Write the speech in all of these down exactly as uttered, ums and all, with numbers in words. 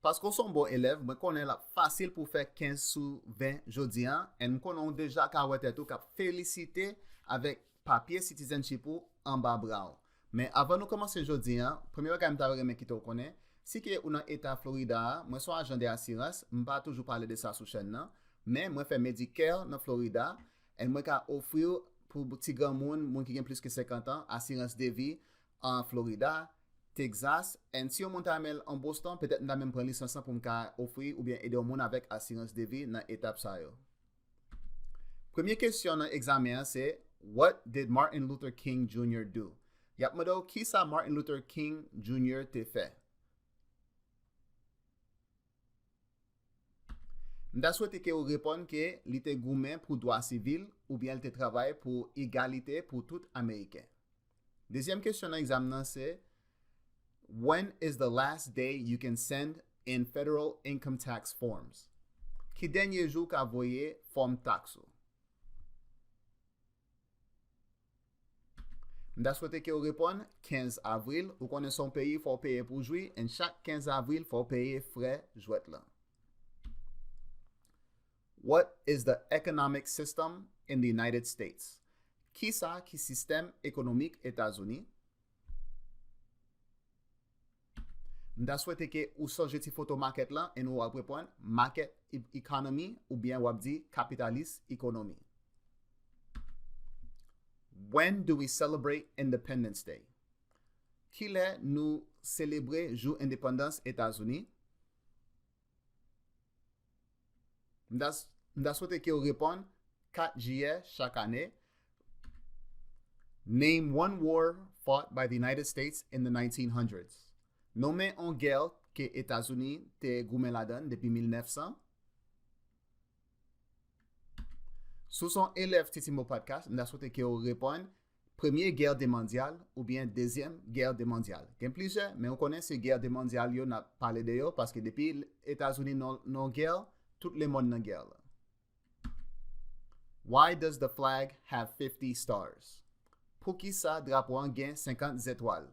Paske w se yon bon elèv, mwen konnen l ap fasil pou w fè kenz sou ven jodi a, and m konnen w deja ka wè tèt ou k ap felisite avèk papye citizenship ou anba bra w. Men avan nou kòmanse jodi a, premye bagay m ta renmen kite w konnen, si ke ou nan eta Florida a, mwen se yon ajan de asirans, m pa toujou pale de sa sou chèn nan, men mwen fè Medicare nan Florida, and mwen ka ofri w pou ti granmoun, moun ki gen plis ke senkant an, asirans de vi an Florida, Texas, and si yon moun ta renmen l an Boston, petèt m ta menm pran lisans lan pou m ka ofri oubyen ede yon moun avèk asirans de vi nan etap sa yo. Premye kesyon nan egzamen an se, What did Martin Luther King Junior do? Y ap mande w kisa Martin Luther King Junior te fè. M ta swete ke w reponn ke li te goumen pou dwa sivil oubyen li te travay pou egalite pou tout Ameriken. Dezyèm kesyon nan egzamen nan se, When is the last day you can send in federal income tax forms? Ki dènye jou w ka voye fòm taks ou? M ta swete ke w reponn kenz avril. Ou konnen se yon peyi, fò w peye pou w jwi, and chak kenz avril, fò w peye frè jwèt lan. What is the economic system in the United States? Kisa ki sistèm ekonomik Etazini? M ta swete ke ou sonje ti foto makèt lan and ou ap reponn market e- economy oubyen w ap di capitalist economy. When do we celebrate Independence Day? Kilè nou selebre jou endepandans Etazini? M ta, m ta swete ke w reponn kat jiyè chak ane. Name one war fought by the United States in the nineteen hundreds. Nonmen yon gè ke Etazini te goumen ladan l depi mil nèf san. Si w se yon elèv Titimo Podcast, m ta swete ke w reponn premye gè de mondyal oubyen dezyèm gè de mondyal. Gen plizyè, men ou konnen se gè de mondyal yo n ap pale de yo, paske depi Etazini nan, nan gè, tout lemonn nan gè la. Why does the flag have fifty stars? Poukisa drapo an gen senkant zetwal?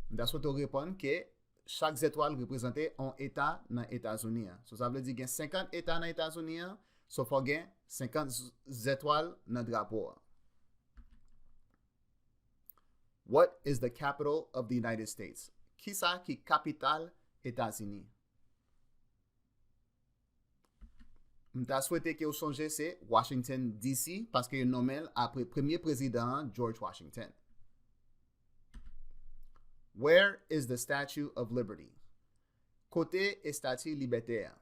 M ta swete w reponn ke chak zetwal reprezante yon eta nan Etazini an. So, sa vle di gen senkant eta nan Etazini an, so fò gen senkant z- zetwal nan drapo a. What is the capital of the United States? Kisa ki kapital Etazini? M ta swete ke w sonje se Washington D C, paske yo nonmen l apre premye prezidan an, George Washington. Where is the Statue of Liberty? Kote estati libète an?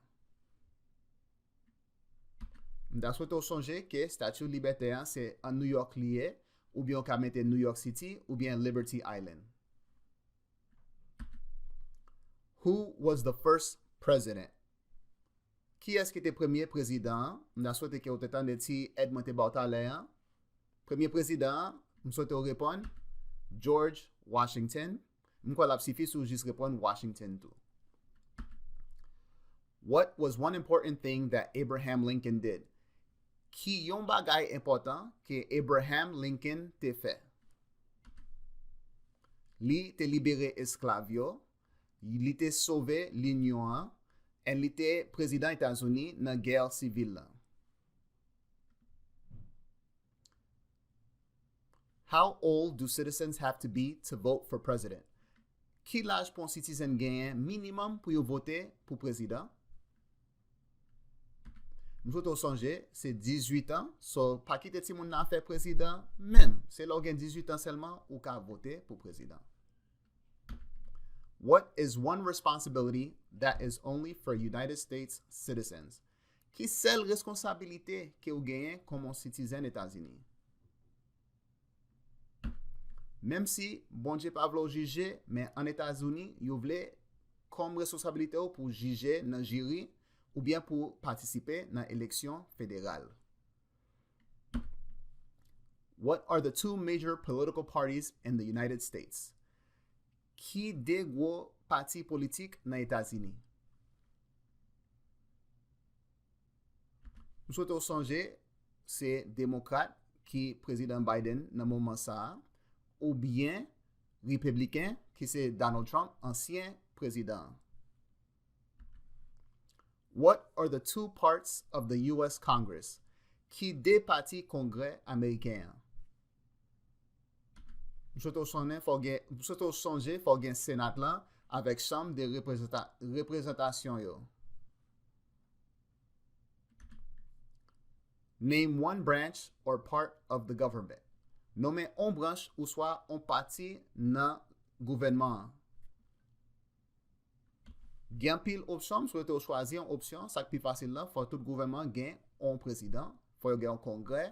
M ta swete w sonje ke Statue Libète an se an New York li ye, oubyen w ka mete New York City, oubyen Liberty Island. Who was the first president? Kiyès ki te premye prezidan an? M ta swete ke w te tande ti èd mwen te ba w talè an. Premye prezidan an, m swete w reponn George Washington. M kwè l ap sifi si w jis reponn Washington tou. What was one important thing that Abraham Lincoln did? Ki yon bagay enpòtan ke Abraham Lincoln te fè? Li te libere esklav yo, li te sove Linyon an, and li te prezidan Etazini nan gè sivil la. How old do citizens have to be to vote for president? Ki laj pou yon citizen genyen minimòm pou yo vote pou prezidan? M swete w sonje, se dizuit an, so pa kite timoun nan fè prezidan menm. Se lè w gen dizuit an sèlman ou ka vote pou prezidan. What is one responsibility that is only for United States citizens? Ki sèl reskonsabilite ke w genyen kòm yon sitizen Etazini? Menm si Bondye pa vle w jije, men ann Etazini, yo vle kòm responsabilite w pou w jije nan jiri oubyen pou w patisipe nan eleksyon federal. What are the two major political parties in the United States? Ki de gwo pati politik nan Etazini? M swete w sonje, se demokrat ki prezidan Biden nan moman sa a, oubyen repibliken ki se Donald Trump, ansyen prezidan an? What are the two parts of the U S Congress? Ki de pati Kongrè ameriken an? M swete w sonnen, fò w gen, m swete w sonje, fò w gen Senat lan avèk Chanm de reprezanta- reprezantasyon yo. Name one branch or part of the government. Nonmen on branch ouswa on pati nan gouvènman an. Gen anpil opsyon, m swete w chwazi yon opsyon. Sa k pi fasil lan, fò tout gouvènman gen yon prezidan, fò yo gen yon kongrè,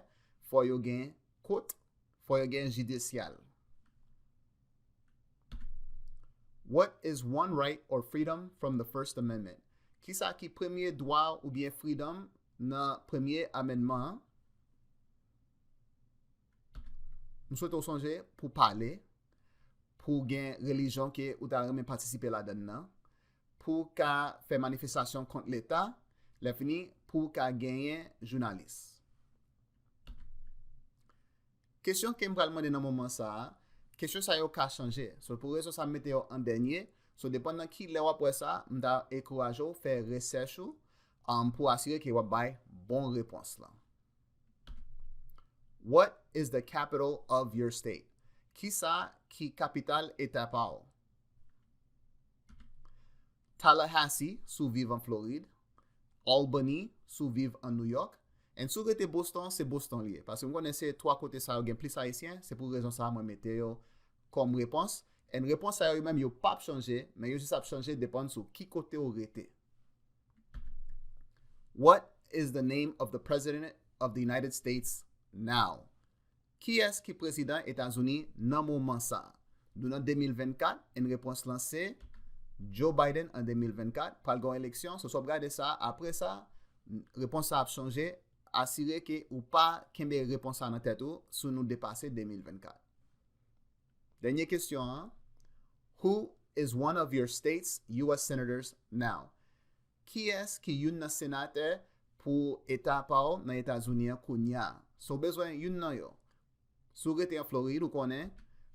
fò yo gen kot, fò yo gen jidisyal. What is one right or freedom from the First Amendment? Kisa ki premye dwa oubyen freedom nan premye amènman an? M swete w sonje pou pale, pou gen relijyon ke ou ta renmen patisipe ladann nan, pou w ka fè manifestasyon kont Leta, lè fini pou w ka genyen jounalis. Kesyon ke m pral mande nan moman sa a, kesyon sa yo ka chanje. So, pou rezon sa, m mete yo an dènye. So, depann nan ki lè w ap wè sa, m ta ankouraje w fè resèch ou, um, pou asire ke w ap bay bon repons lan. What is the capital of your state? Kisa ki kapital eta pa w? Tallahassee, si w viv an Florid, Albany, si w viv an New York, and si w rete Boston, se Boston li ye. Paske m konnen se twa kote sa yo gen plis Ayisyen, se pou rezon sa a mwen mete yo kòm repons. And repons sa yo, yo menm, yo p ap chanje, men yo jis ap chanje depann sou ki kote w rete. What is the name of the President of the United States now? Kiyès ki prezidan Etazini nan moman sa a? Nou nan de mil vennkat, and repons lan se Joe Biden an de mil vennkat, pral gen yon eleksyon, so, si w ap gade sa, apre sa, repons sa ap chanje, asire ke ou pa kenbe repons sa nan tèt ou si nou depase de mil vennkat. Dènye kesyon an, who is one of your state's U S senators now? Kiyès ki youn nan senatè pou eta pa w nan Etazini an kounye a? Si w bezwen youn nan yo, si w rete an Florid, ou konnen,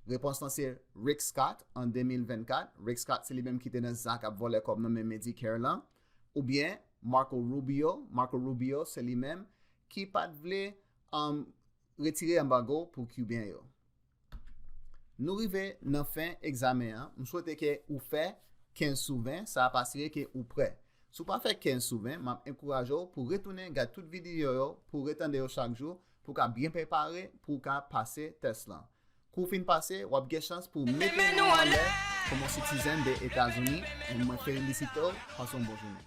repons lan se Rick Scott an de mil vennkat. Rick Scott se li menm ki te nan zak ap vòlè kòb nan men Medicare lan. Oubyen Marco Rubio, Marco Rubio se li menm ki pa t vle, um, retire anbago pou Kiben yo. Nou rive nan fen egzamen an. M swete ke ou fè kenz sou ven, sa ap asire ke ou prè. Si w pa fè kenz sou ven, m ap ankouraje w pou retounen gade tout videyo yo, pou retande yo chak jou, pou w ka byen prepare, pou w ka pase tès lan. Kou w fin pase, w ap gen chans pou w mete non w anlè kòm yon sitizèn de Etazini. E mwen felisite w, pase yon bon jounen.